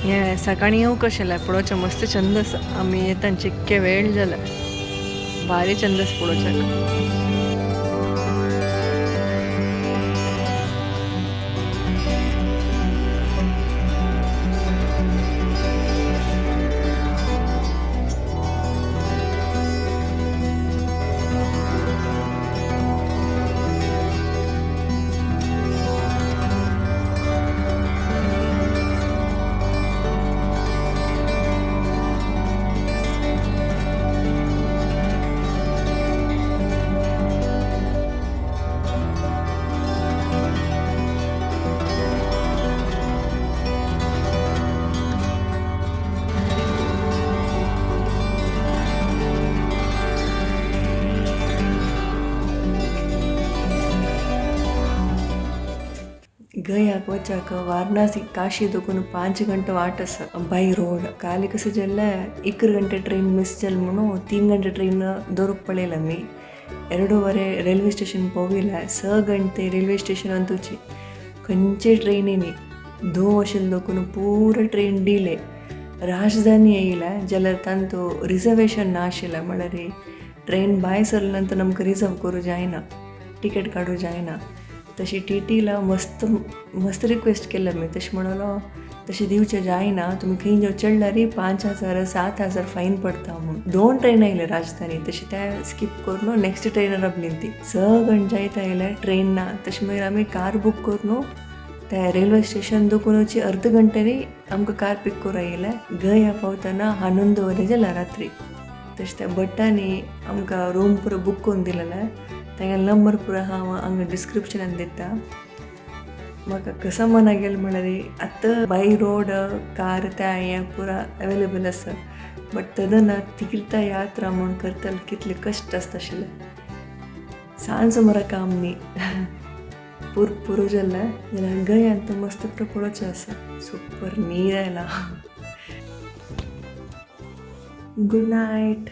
हे सकाळीं येवंक कशें पळोवचें मस्त चंद आसा. आमी येता चिक्के वेळ जाला, भारी चंद आसा पळोवच्याक. गयाक वचाक वाರಣासी काशी दोकून 5 गंटे वाट आसा बाय रोड. काली कशें जालें 1 गंटे ट्रेन मिस जाल म्हणून 3 गंटे ट्रेन दवरूंक पळयला आमी. 2:15 रेल्वे स्टेशन पाविला, 6 गंटे रेल्वे स्टेशन अंतुची खंयचे ट्रेनीनी 2 आशिल्लें दोकून पुरो ट्रेन डिले. राजधानी येयला जाल्यार तांतू रिजर्वेशन ना आशिल्लें, म्हळ्यार ट्रेन भायर सरले नंतर आमकां रिजर्व करूं जायना, टिकेट काडूं जायना. तशी टी टीला मस्त मस्त रिक्वेस्ट केलं मी, तशें म्हणलो तशें दिवचें जायना, तुमी खंय जो चडल्यार 5,000 7,000 फायन पडटा म्हणून. 2 ट्रेन आयले राजधानी, तशें तें स्कीप करून नेक्स्ट ट्रेन राबली ती. 6 गंटे जायत आयले ट्रेन ना. तशें मागीर आमी कार बूक करून त्या रेल्वे स्टेशन दोकून अर्द घंट्यांनी आमकां कार पीक करून आयले. गया पावतना 11:15 जाल्या रात्री. तशें त्या भट्टांनी आमकां रूम पुरो बूक करून दिलेलें, तांगे नंबर पुरो हांव हांगा डिस्क्रिप्शनान दिता. म्हाका कसो मना गेलें म्हळ्यार आतां बाय रोड कार त्या हें पुरा अवेलेबल आसा, बट तेन्ना तीर्थ यात्रा म्हूण करतले कितले कश्ट आसता आशिल्ले. सांज सुमारा काम न्ही, पूर पुरो जालें जाल्यार गोंयांत तो मस्त पुरो पळोवचें आसा. सुपर नीर आयला. Good night.